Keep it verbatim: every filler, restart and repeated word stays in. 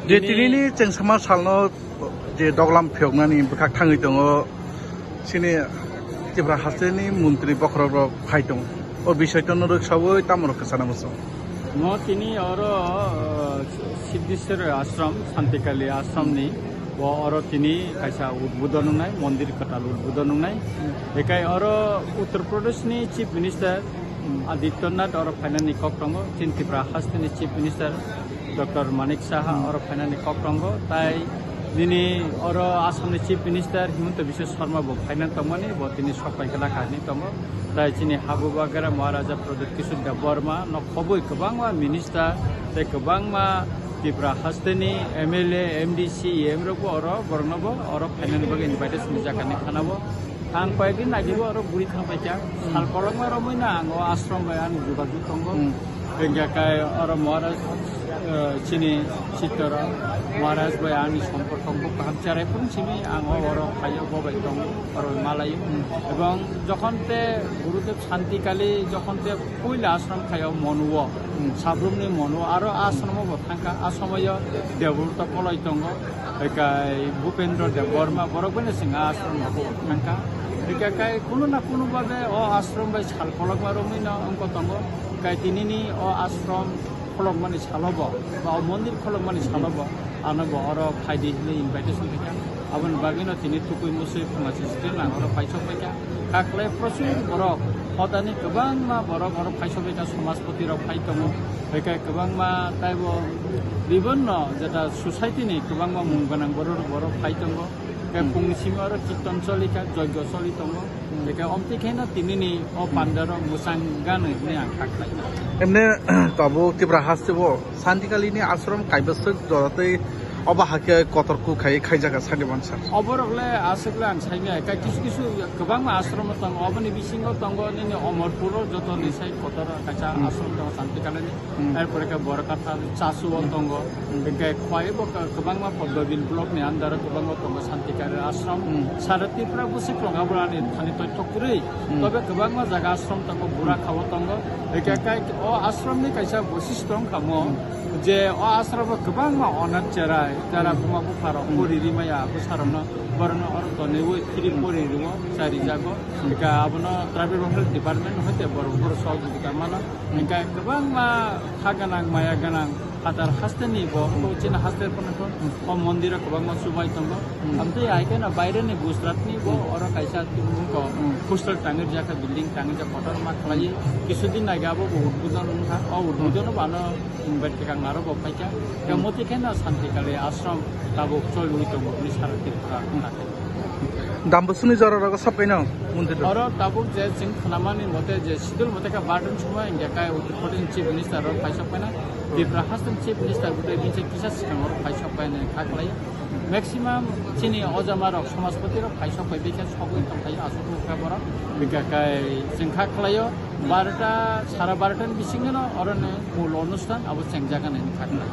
Je tinini chwng sama salno je doglam phiyoknani bwkhak thangwi tongo, chini Tripura hasteni montri bokhorok rok phai tongo. O bisoi tono rwk sawi tamo rok kwchana muchung. Mo tini oro, uh, Siddheshwar Ashram, Santikali Ashram ni, bo oro tini kaisa udbodon wngnai, mondir kwtal udbodon wngnai. Ekai oro Uttar Pradesh ni Chief Minister Aditya Nath oro phainani kok tongo, chini Tripura hasteni Chief Minister Doctor Manik Saha oro phainani kok tongo, tai nini oro Assam ni Chief Minister Himanta Biswa Sarma bo phainan tongmani, bo tini sok pai khe lakha hinwi tongo. Tai chini Habu Bagara Maharaja Pradyut Kishore Debbarma no khobwi kwbangma minister tei kwbangma Tripura hasteni M L A, M D C, E M rok bo oro borokno bo oro phainani bagwi invitation rijak hinwi khana bo. Ang koyekdin agi bo oro guri thang paikha. Sal kolokma romwi no ang o ashram bai ang jogajog tongo. Hmm. Hingkhe kai oro Maharaj, eh, chini Chittoro Maharaj bai ani somporko bo kaham cherai phung simi ang o oro phaio bo bai tongo, oro malaio. Hmm. Ebong jokhon te Gurudev Santi Kali jokhon te puila ashram khaio Monuo, hmm, Sabrumni Monuo aro ashramo bo thangkha, a somoio Deborta koloi tongo. Ekai Bhupendra Debbarma borok bai no chwng a ashram hago thangkha. Ekai kai kuno na kuno babe o ashram bai sal kolokma romwi no wngkha tongo. Kai tinini o ashram kholokmani salo bo, ba o mondir kholokmani salo bo, ano bo oro phaidi hinwi invitation khaikha. Aboni bagwi no tini tukui musui phunga sisitri nang oro paisok paikha. Kaklai prochur borok, hodani kwbangma borok oro paisok paikha, somajpoti rok phai tongo. Ekai kwbangma taibo bibonno jeta society ni kwbangma mung gwnang borok, borok phai tongo. Ekai phungni simi oro kirtan cholikha, joigyo choli tongo. Ekai omtwi khe no tinini o pandaro mwchang gano hinwi ang kha khlai. Emne tabuk Tripura haste bo Santikali ni ashram kaibaswk jora tei obo hakhe kotor kuk khai khaijak sani mansa. Oborok le aswk le ang saimya, ekai kisu kisu kwbangma ashram tongo, oboni bisingo tongo nini Omorpur o joto ni sai kotor kaisa ashram tongo Santikali ni. Hmm. Erpore khe Borokatha Chasu o tongo. Hmm. Hingkhe Khwai bo ka-, kwbangma Poddobil block ni under o kwbangma tongo Santikali ashram. Hmm. Sara Tripura busi kwrwng abono ani thani toithok kwrwi. Hmm. Tobe kwbangma jaga ashram tongo, Burakha o tongo. Hingkhe kai o ashram ni kaisa boisistho wngkha mo, hmm, je o ashram o kwbangma onath cherai, jara, hmm, buma bupha rok, hmm, pori rimaya bwsa rokno, borokno oro tonwi free, hmm, pori rwo, chari jago. Hmm. Hingkhe abono tribal welfare department hoite borok, borok sohojogita mano. Hingkhe kwbangma kha gwnang, maya gwnang, phatar hasteni bo, hmm, to chini haste phano to, hmm, o mondiro kwbangma chubai tongo. Hmm. Amtwi hai kheno baireni Gujaratni bo, hmm, oro kaisa tongmung ko, hmm, hostel tangwi rijak kha, building tangwi rijak, kotorma khlaiwi. Hmm. Kisudin age abo bo udbodon wngkha. O udbodon, hmm, bo ano invite kwkang aro bo phaikha. Hmm. Khe motwi kheno Santikali ashram tabuk cholwi tongo hwnwi sara Tripura, hmm, wngkha. Dambusuni jora rogo sab kaino mundiro. Oro tabuk je chwng khnamani mote je schedule mote khe barton sumo hingkhe kai Uttar Pradesh Chief Minister rok phaisok paina, Tripura haste Chief Minister bwtwi bini kisa swkang oro phaisok paina kha khlai. Maximum chini ojama rok, somajpoti rok phaisok pai bikhe sogwi tongthai aswk kha borok. Hingkhe kai chwng kha khlaio barota, sara barota ni bisingno oroni mul onusthan abo chengjak hinwi kha khlai.